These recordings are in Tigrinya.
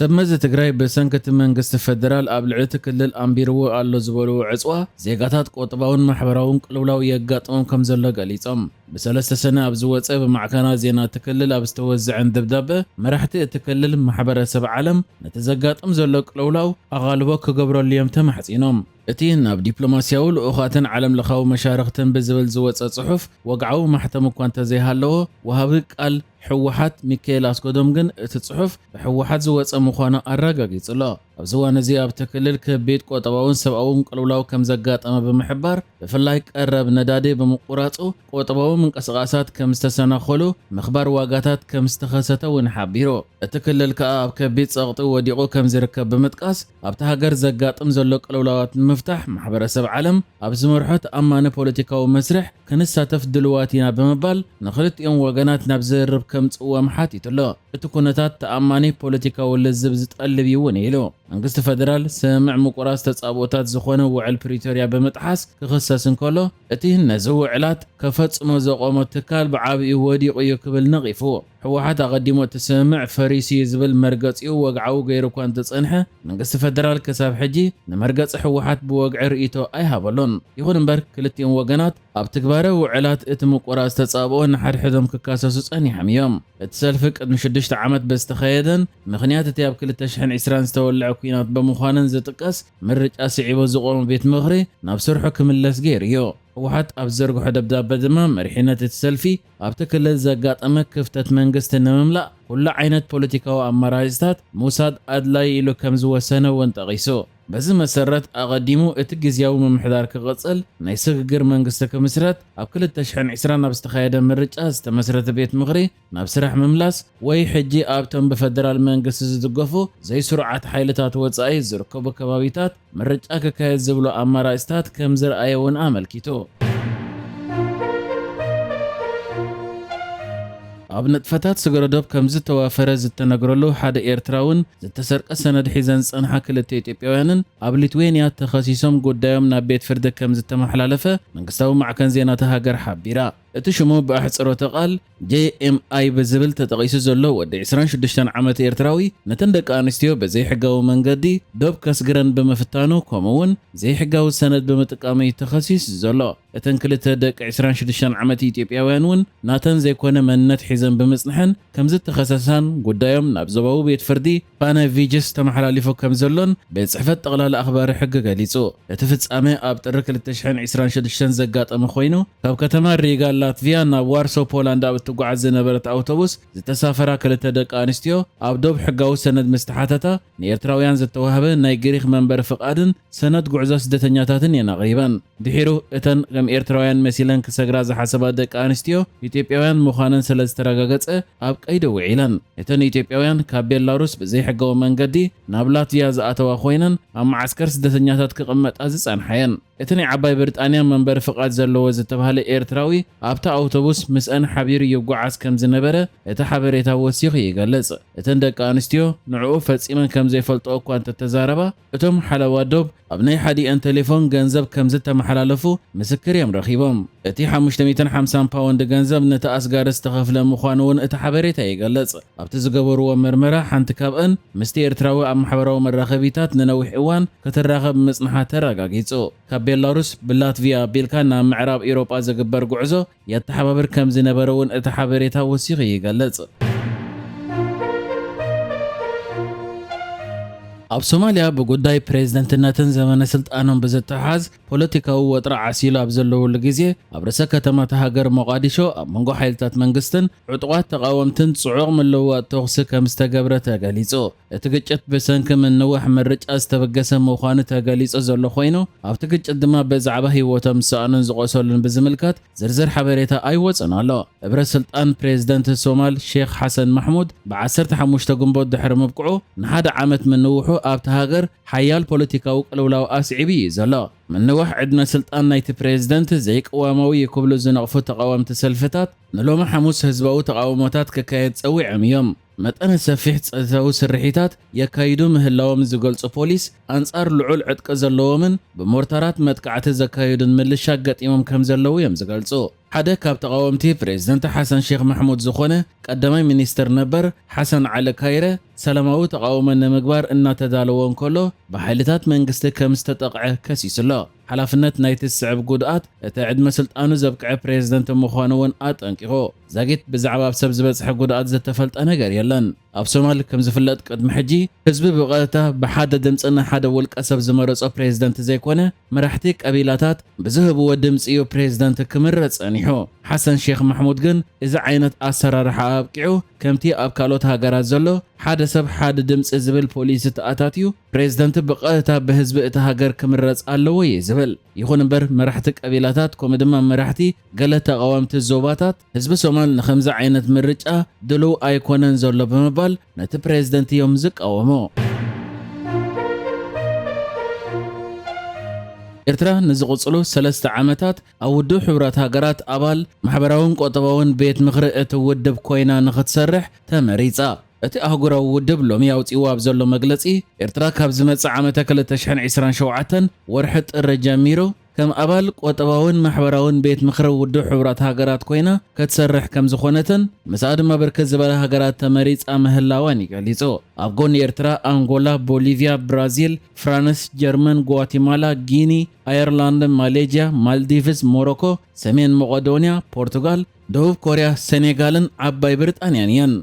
ሰብመዚ ትግራይ ብሰንኪ እቲ መንግስቲ ፌደራል ኣብ ልዕሊ እቲ ክልል ኣንቢርዎ ኣሎ ዝበልዎ ዕፅዋ ዜጋታት ቁጠባውን ማሕበራውን ቅልውላው የጋጥሞም ከም ዘሎ ገሊፆም። ብሰለስተ ሰነ ኣብ ዝወፀ ብማዕከናት ዜና እቲ ክልል ኣብ ዝተወዘዐን ደብዳበ መራሕቲ እቲ ክልል ማሕበረሰብ ዓለም ነቲ ዘጋጥም ዘሎ ቅልውላው ኣቓልቦ ክገብረሉ እዮም ተማሕፂኖም። እቲ ናብ ዲፕሎማስያዊ ልኡኻትን ዓለም ለኻዊ መሻርኽትን ብዝብል ዝወፀ ፅሑፍ ወግዓዊ ማሕተም እኳ እንተዘይሃለዎ፣ ወሃቢ ቃል ህወሓት ሚካኤል ኣስገዶም ግን እቲ ጽሑፍ ብህወሓት ዝወጸ ምዃኑ ኣረጋጊጹ ኣሎ። ኣብዚ እዋን እዚ ኣብቲ ክልል ከቢድ ቁጠባውን ሰብኣውን ቅልውላው ከም ዘጋጠመ ብምሕባር፣ ብፍላይ ቀረብ ነዳዲ ብምቁራጹ ቁጠባዊ ምንቅስቓሳት ከም ዝተሰናኸሉ፣ ምኽባር ዋጋታት ከም ዝተኸሰተ እውን ሓቢሩ። እቲ ክልል ከኣ ኣብ ከቢድ ጸቕጢ ወዲቑ ከም ዝርከብ ብምጥቃስ፣ ኣብቲ ሃገር ዘጋጥም ዘሎ ቅልውላዋት ንምፍታሕ ማሕበረሰብ ዓለም ኣብ ዝመርሖ ተኣማኒ ፖለቲካዊ መስርሕ ክንሳተፍ ድልዋት ኢና ብምባል ንክልቲኦም ወገናት ናብ ዝርርብ ከምጽእዎም ሓቲቱ ኣሎ። እቲ ኩነታት ተኣማኒ ፖለቲካዊ ልዝብ ዝጠልብ እዩ እውን ኢሉ። መንግስቲ ፈደራል ስምምዕ ምቁራጽ ተጻብኦታት ዝኾነ ውዕል ፕሪቶርያ ብምጥሓስ ክኽሰስ እንከሎ፣ እቲ ነዚ ውዕላት ከፈጽሞ ዘቖሞ ትካል ብዓቢኡ ወዲቑ እዩ ክብል ነቒፉ። ህወሓት ኣቐዲሙ እቲ ስምምዕ ፈሪሱ እዩ ዝብል መርገጺኡ ወግዓዊ ገይሩ እኳ እንተጸንሐ፣ መንግስቲ ፈደራል ክሳብ ሕጂ ንመርገጺ ህወሓት ብወግዒ ርእይቶ ኣይሃበሉን። ይኹን እምበር፣ ክልቲኦም ወገናት ኣብ ትግባረ ውዕላት እቲ ምቁራጽ ተጻብኦ ንሓድሕዶም ክካሰሱ ጸኒሖም እዮም። እቲ ሰልፊ ቅድሚ ሽዱሽተ ዓመት ብዝተኻየደን ምኽንያት እቲ ኣብ ክልተ ሽሕን ዕስራን ዝተወልዐ ኲናት ብምዃንን ዝጥቀስ ምርጫ ስዒቡ ዝቖመ ቤት ምኽሪ ናብ ስርሑ ክምለስ ገይሩ እዩ። ህወሓት ኣብ ዝዘርግሖ ደብዳበ ድማ መሪሕነት እቲ ሰልፊ ኣብቲ ክልል ዘጋጠመ ክፍተት መንግስቲ ንምምላእ ኩሉ ዓይነት ፖለቲካዊ ኣማራጺታት ምውሳድ ኣድላዪ ኢሉ ከም ዝወሰነ እውን ጠቒሱ። በዚ መሰረት ኣቐዲሙ እቲ ግዝያዊ ምምሕዳር ክቕጽል፣ ናይ ስግግር መንግስቲ ክምስረት፣ ኣብ ክልተ ሽሕን ዕስራን ኣብ ዝተኻየደ ምርጫ ዝተመስረተ ቤት ምኽሪ ናብ ስራሕ ምምላስ ወይ ሕጂ ኣብቶም ብፈደራል መንግስቲ ዝድገፉ ዘይስሩዓት ሓይልታት ወጻኢ ዝርከቡ ከባቢታት ምርጫ ክካየድ ዝብሉ ኣማራጺታት ከም ዝረኣየ እውን ኣመልኪቱ። ኣብ ንጥፈታት ስግረ ዶብ ከም ዝተዋፈረ ዝተነግረሉ ሓደ ኤርትራውን ዝተሰርቀ ሰነድ ሒዘን ዝጸንሓ ክልተ ኢትዮጵያውያንን ኣብ ሊትዌንያ ተኸሲሶም ጉዳዮም ናብ ቤት ፍርዲ ከም ዝተመሓላለፈ መንግስታዊ ማዕከን ዜና እታ ሃገር ሓቢራ። እቲ ሽሙ ብኣሕጽሮተ ቃል ጄ ኤም ኣይ ብዝብል ተጠቒሱ ዘሎ ወዲ ዕስራን ሽዱሽተን ዓመት ኤርትራዊ፣ ነተን ደቂ ኣንስትዮ ብዘይሕጋዊ መንገዲ ዶብ ከስግረን ብምፍታኑ፣ ከምኡ'ውን ዘይሕጋዊ ሰነድ ብምጥቃሙ እዩ ተኸሲሱ ዘሎ። እተን ክልተ ደቂ ዕስራን ሽዱሽተን ዓመት ኢትዮጵያውያን እውን ናተን ዘይኮነ መንነት ሒዘን ብምጽንሐን ከም ዝተኸሰሳን ጉዳዮም ናብ ዞባዊ ቤት ፍርዲ ፓናቪጅስ ተመሓላሊፉ ከም ዘሎን ቤት ጽሕፈት ጠቕላላ ኣኽባሪ ሕጊ ገሊጹ። እቲ ፍጻመ ኣብ ጥሪ ክልተ ሽሕን ዕስራን ሽዱሽተን ዘጋጠመ ኮይኑ፣ ካብ ከተማ ሪጋ ላትቪያ ናብ ዋርሶ ፖላንድ ኣብ እትጓዓዝ ዝነበረት ኣውቶቡስ ዝተሳፈራ ክልተ ደቂ ኣንስትዮ ኣብ ዶብ ሕጋዊ ሰነድ ምስ ተሓተታ፣ ንኤርትራውያን ዝተዋህበ ናይ ግሪኽ መንበሪ ፍቓድን ሰነድ ጉዕዞ ስደተኛታትን እየን ኣቕሪበን። ድሒሩ እተን ከም ኤርትራውያን መሲለን ክሰግራ ዝሓሰባ ደቂ ኣንስትዮ ኢትዮጵያውያን ምዃነን ስለ ዝተረጋገጸ ኣብ ቀይዲ ውዒለን። እተን ኢትዮጵያውያን ካብ ቤላሩስ ብዘይሕጋዊ መንገዲ ናብ ላትቪያ ዝኣተዋ ኮይነን ኣብ መዓስከር ስደተኛታት ክቕመጣ ዝጸንሓ እየን። እቲ ናይ ዓባይ ብሪጣንያ መንበሪ ፍቓድ ዘለዎ ዝተባህለ ኤርትራዊ ኣብታ ኣውቶቡስ ምስአን ሓቢሩ ይጓዓዝ ከም ዝነበረ እቲ ሓበሬታ ወሲኹ ይገልጽ። እተን ደቂ ኣንስትዮ ንዕኡ ፈጺመን ከም ዘይፈልጥኦ እኳ እንተተዛረባ፣ እቶም ሓለዋ ዶብ ኣብ ናይ ሓዲአን ቴሌፎን ገንዘብ ከም ዝተመሓላለፉ ምስክር እዮም ረኺቦም። እቲ ሓሙሽተ ሚእትን ሓምሳን ፓውንድ ገንዘብ ነቲ ኣስጋሪ ዝተኸፍለ ምዃኑ እውን እቲ ሓበሬታ ይገልጽ። ኣብቲ ዝገበርዎ መርመራ፣ ሓንቲ ካብአን ምስቲ ኤርትራዊ ኣብ ማሕበራዊ መራኸቢታት ንነዊሕ እዋን ክትራኸብ ምጽንሓ ተረጋጊጹ። ካብ ቤላሩስ ብላትቪያ ኣቢልካ ናብ ምዕራብ ኤውሮጳ ዝግበር ጉዕዞ የተሓባብር ከም ዝነበረ እውን እቲ ሓበሬታ ወሲኹ ይገልጽ። ኣብ ሶማልያ ብጉዳይ ፕሬዝደንትነትን ዘመነ ስልጣኖም ብዝተሓዝ ፖለቲካዊ ወጥሪ ዓሲሉ ኣብ ዘለውሉ ግዜ፣ ኣብ ርእሰ ከተማ እታ ሃገር ሞቓዲሾ ኣብ መንጎ ሓይልታት መንግስትን ዕጡቓት ተቓወምትን ጽዑቕ ምልውዋጥ ተኹሲ ከም ዝተገብረ ተገሊጹ። እቲ ግጭት ብሰንኪ ምንዋሕ ምርጫ ዝተበገሰ ምዃኑ ተገሊጹ ዘሎ ኮይኑ፣ ኣብቲ ግጭት ድማ ብዛዕባ ህይወቶም ዝሰኣኑን ዝቖሰሉን ብዝምልከት ዝርዝር ሓበሬታ ኣይወጽን ኣሎ። እብረ ስልጣን ፕሬዝደንት ሶማል ሼክ ሓሰን ማሕሙድ ብዓሰርተ ሓሙሽተ ግንቦት ድሕሪ ምብቅዑ፣ ንሓደ ዓመት ምንውሑ ኣብቲ ሃገር ሓያል ፖለቲካዊ ቅልውላው ኣስዒቡ እዩ ዘሎ። ምንዋሕ ዕድመ ስልጣን ናይቲ ፕሬዝደንት ዘይቅዋማዊ እዩ ክብሉ ዝነቕፉ ተቓወምቲ ሰልፍታት፣ ንሎሚ ሓሙስ ህዝባዊ ተቓውሞታት ክካየድ ጸዊዖም እዮም። መጠነ ሰፊሕ ጸጥታዊ ስርሒታት የካይዱ ምህላዎም ዝገልጹ ፖሊስ፣ ኣንጻር ልዑል ዕጥቂ ዘለዎምን ብሞርታራት መጥቃዕቲ ዘካየዱን ምልሻ ገጢሞም ከም ዘለዉ እዮም ዝገልጹ። ሓደ ካብ ተቓወምቲ ፕሬዝደንት ሓሰን ሼክ ማሕሙድ ዝኾነ ቀዳማይ ሚኒስትር ነበር ሓሰን ዓሊ ካይረ፣ ሰላማዊ ተቓውሞ ንምግባር እናተዳለወ እንከሎ ብሓይልታት መንግስቲ ከም ዝተጠቕዐ ከሲሱ ኣሎ። ሓላፍነት ናይቲ ዝስዕብ ጉድኣት እቲ ዕድመ ስልጣኑ ዘብቅዐ ፕሬዝደንት ምዃኑ እውን ኣጠንቂቑ። ዛጊት ብዛዕባ ኣብ ሰብ ዝበጽሐ ጉድኣት ዝተፈልጠ ነገር የለን። ኣብ ሶማል ከም ዝፍለጥ ቅድሚ ሕጂ ህዝቢ ብቐጥታ ብሓደ ድምፂ ንሓደ ውልቀ ሰብ ዝመረጾ ፕሬዝደንት ዘይኮነ መራሕቲ ቀቢላታት ብዝህብዎ ድምፂ እዩ ፕሬዝደንት ክምረጽ ጸኒሑ። ሓሰን ሼክ ማሕሙድ ግን እዚ ዓይነት ኣሰራርሓ ኣብቂዑ ከምቲ ኣብ ካልኦት ሃገራት ዘሎ ሓደ ሰብ ሓደ ድምፂ ዝብል ፖሊሲ ተኣታትዩ ፕሬዝደንት ብቐጥታ ብህዝቢ እቲ ሃገር ክምረጽ ኣለዎ እዩ ዝብል። ይኹን እምበር መራሕቲ ቀቢላታት ከምኡ ድማ መራሕቲ ገለ ተቓወምቲ ዞባታት ህዝቢ ሶማል ንኸምዚ ዓይነት ምርጫ ድሉው ኣይኮነን ዘሎ ብምባል ነቲ ፕሬዝደንት እዮም ዝቃወሙ። ኤርትራ ንዝቕጽሉ ሰለስተ ዓመታት ኣብ ውድብ ሕቡራት ሃገራት ኣባል ማሕበራውን ቁጠባውን ቤት ምኽሪ እቲ ውድብ ኮይና ንኽትሰርሕ ተመሪጻ። እቲ ኣህጉራዊ ውድብ ሎሚ ኣውጺእዎ ኣብ ዘሎ መግለጺ፣ ኤርትራ ካብ ዝመጽእ ዓመተ ክልተ ሽሕን ዕስራን ሸውዓተን ወርሒ ጥሪ ጀሚሩ ከም ኣባል ቁጠባውን ማሕበራውን ቤት ምኽሪ ውድብ ሕቡራት ሃገራት ኮይና ክትሰርሕ ከም ዝኾነትን ምስኣ ድማ ብርክት ዝበላ ሃገራት ተመሪጻ ምህላወን እዩ ገሊጹ። ኣብ ጎኒ ኤርትራ ኣንጎላ፣ ቦሊቪያ፣ ብራዚል፣ ፍራንስ፣ ጀርመን፣ ጓቲማላ፣ ጊኒ፣ ኣየርላንድ፣ ማሌዥያ፣ ማልዲቭስ፣ ሞሮኮ፣ ሰሜን መቄዶንያ፣ ፖርቱጋል፣ ደቡብ ኮርያ፣ ሴኔጋልን ዓባይ ብሪጣንያን እየን።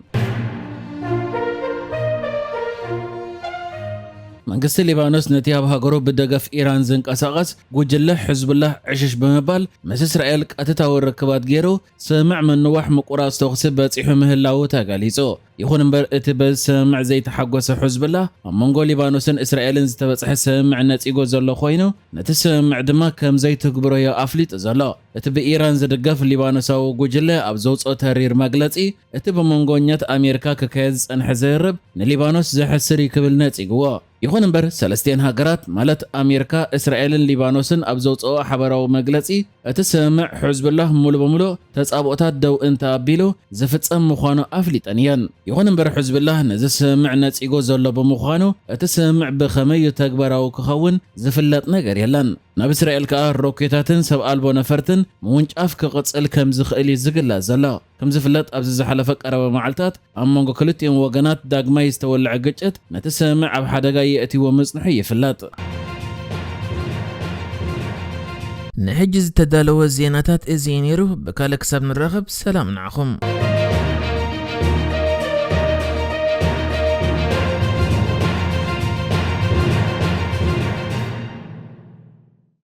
መንግስቲ ሊባኖስ ነቲ ኣብ ሃገሩ ብደገፍ ኢራን ዝንቀሳቐስ ጉጅለ ሕዝቡላህ ዕሽሽ ብምባል ምስ እስራኤል ቀጥታዊ ርክባት ገይሩ ስምምዕ ምንዋሕ ምቁራጽ ተኹሲ በጺሑ ምህላዉ ተገሊጹ። ይኹን እምበር እቲ በዚ ስምምዕ ዘይተሓጎሰ ሕዝቡላህ ኣብ መንጎ ሊባኖስን እስራኤልን ዝተበጽሐ ስምምዕ ነጺጎ ዘሎ ኮይኑ ነቲ ስምምዕ ድማ ከም ዘይትግብሮዮ ኣፍሊጡ ዘሎ። እቲ ብኢራን ዝድገፍ ሊባኖሳዊ ጉጅለ ኣብ ዘውጽኦ ተሪር መግለጺ እቲ ብመንጎኛት ኣሜሪካ ክካየድ ዝጸንሐ ዝርርብ ንሊባኖስ ዘሕስር እዩ ክብል ነጺግዎ። ይኹን እምበር ሰለስቲኤን ሃገራት ማለት ኣሜሪካ፣ እስራኤልን ሊባኖስን ኣብ ዘውጽኦ ሓበራዊ መግለጺ እቲ ስምምዕ ሕዝቡላህ ሙሉ በሙሉ ተጻብኦታት ደው እንተ ኣቢሉ ዝፍጸም ምዃኑ ኣፍሊጠን እየን። ይኹን እምበር ሕዝቡላህ ነዚ ስምምዕ ነጺጎ ዘሎ ብምዃኑ እቲ ስምምዕ ብኸመይ እዩ ተግባራዊ ክኸውን ዝፍለጥ ነገር የለን። ናብ እስራኤል ከኣ ሮኬታትን ሰብ ኣልቦ ነፈርትን ምውንጫፍ ክቕጽል ከም ዝኽእል እዩ ዝግለጽ ዘሎ። ከም ዝፍለጥ ኣብዚ ዝሓለፈ ቀረባ መዓልታት ኣብ መንጎ ክልቲኦም ወገናት ዳግማይ ዝተወልዐ ግጭት ነቲ ስምምዕ ኣብ ሓደጋ የእትይዎ ምጽንሑ ይፍለጥ። ንሕጂ ዝተዳለወ ዜናታት እዚ እዩ ነይሩ። ብካልእ ክሳብ ንራኸብ ሰላም ንዓኹም።